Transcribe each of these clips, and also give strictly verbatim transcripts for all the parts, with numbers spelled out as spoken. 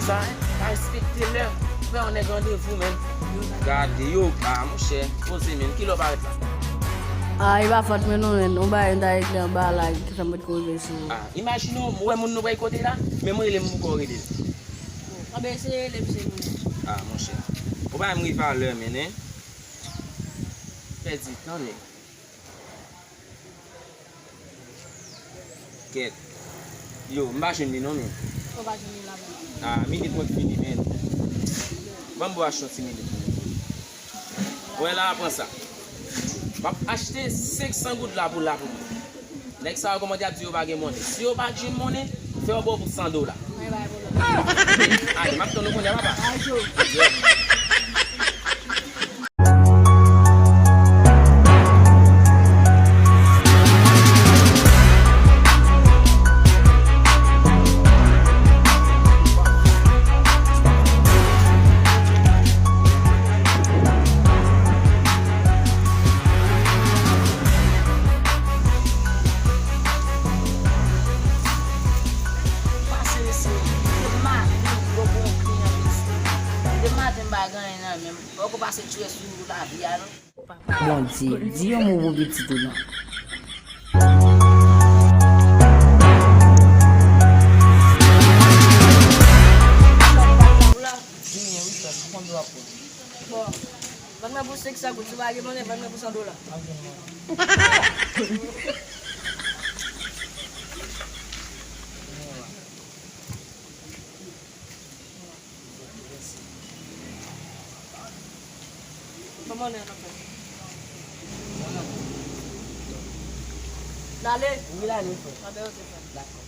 Sa, pa respekte lè. Ou fè yon nèg randevou, menn. Gade yo, pa, monchè. Poze, menn. Kilè w parèt la? Ah, e pa fòt mwen non, menn. Yon bagay m ta regle anba la, ki fè m ret koze sou. Ah, imajine w, ou wè moun nou pral kote la, menm rele m poko rele l. Anben, eseye rele misye, menn. Ah, monchè. Ou pa menm rive alè, menn, en. Pèdi tan, nèg. Kèt. Yo, m pa jwenn li non, men. Ou pa jwenn li la, men. Ah, minit mwen fini, men. Ban m bo achte yon ti minit. Wè la, pran sa. M ap achte senk san goud la pou la pou mwen. Nèg sa yo kòmande ap di yo pa gen monnen. Si yo pa jwenn monnen, fè yo ba w pou san dola. Mwen bay pou nou. Ale, m ap tann ou kounye a, papa. Ay, Joe. Pase mesye, depi maten m poko yon kliyan vin sou mwen. Depi maten m pa gen anyen nan men m. Fòk ou pase tchwè sou lavi a non. Bondye, di yon mo pou pitit ou non. Genyen wi frè m, konbyen w ap pran? Bon, vann mwen pou senk san goud, si w pa gen monnen, vann mwen pou san dola. Kòman w ye, anfen? N ale? Wi, n ale, frè. Anben, oke, frè. Dakò.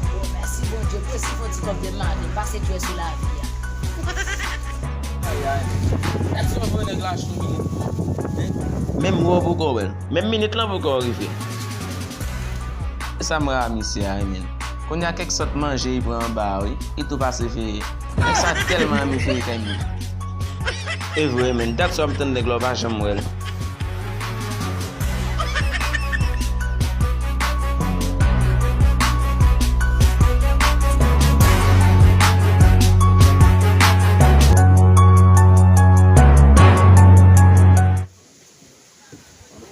Bon, mèsi Bondye, presi fon ti kòb de maten, pase tchwè sou lavi a. Ay, ay. Gad si w ap voye nèg la achte yon minit. Menm wè w poko wè l. Menm minit lan poko rive. E sa m rayi misye a, wi, men. Kounye a kèk sòt manje li pran anba a, wi. Li tou pase veye. Nèg sa tèlman renmen veye kay moun. E vre, men. Dat sa w ap tann nèg la, w pa janm wè l.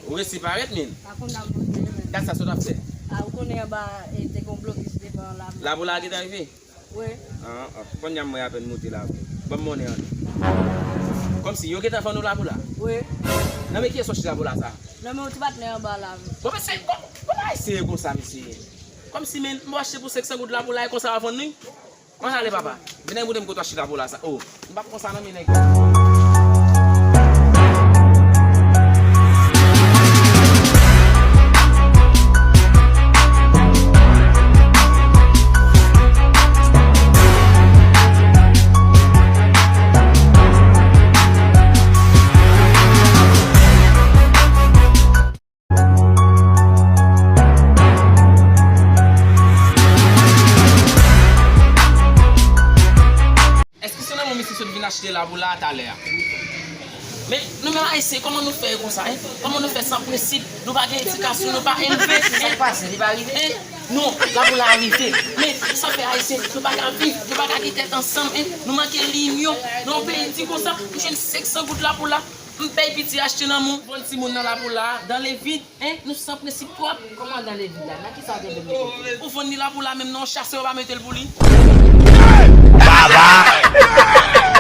Ou resi parèt, men. Pa konn nan monte, men. Gad sa sot ap fè. A, ou konnen anba, e, te gon blokis devan la. Lapolis la gentan rive? Wi. An, an. Kounye a m wè apèn moute la. Ban m monnen an. Kòmsi yo gentan vann ou lapolis la? Wi. Nan men kiyès w ap chita lapolis la sa? Nan men yon ti patnè anba la. Bon, mesye, kòm, kòman ayisyen ye konsa, mesye? Kòmsi, men, m achte pou senk san goud lapolis la, e konsa w ap vann li? Ann ale, papa. Vin ak mwen kote w chita pou la sa. Oh, m p ap pran sa nan men nèg. Èske se nan men misye sot vin achte lapolis la talè a? Men nou menm ayisyen, kòman nou fè konsa, en? Kòman nou fè san prensip? Nou pa gen edikasyon, nou pa elve, en? Sa k pase, li pa rive? En? Non, lapolis la rive. Men sa fè ayisyen, nou pa ka viv, nou pa ka gen tèt ansanm, en? Nou manke linyon. Nan yon peyi di konsa, m jwenn senk san goud lapolis la. M pèy piti achte nan men w, vann timoun nan lapolis la, dans le vide, en, nou san prensip twòp. Kòman dans le vide la? Nan kisa w te vle mete? Ou vann li lapolis la menm nan yon chasè, ou pa mete l pou li. Baba!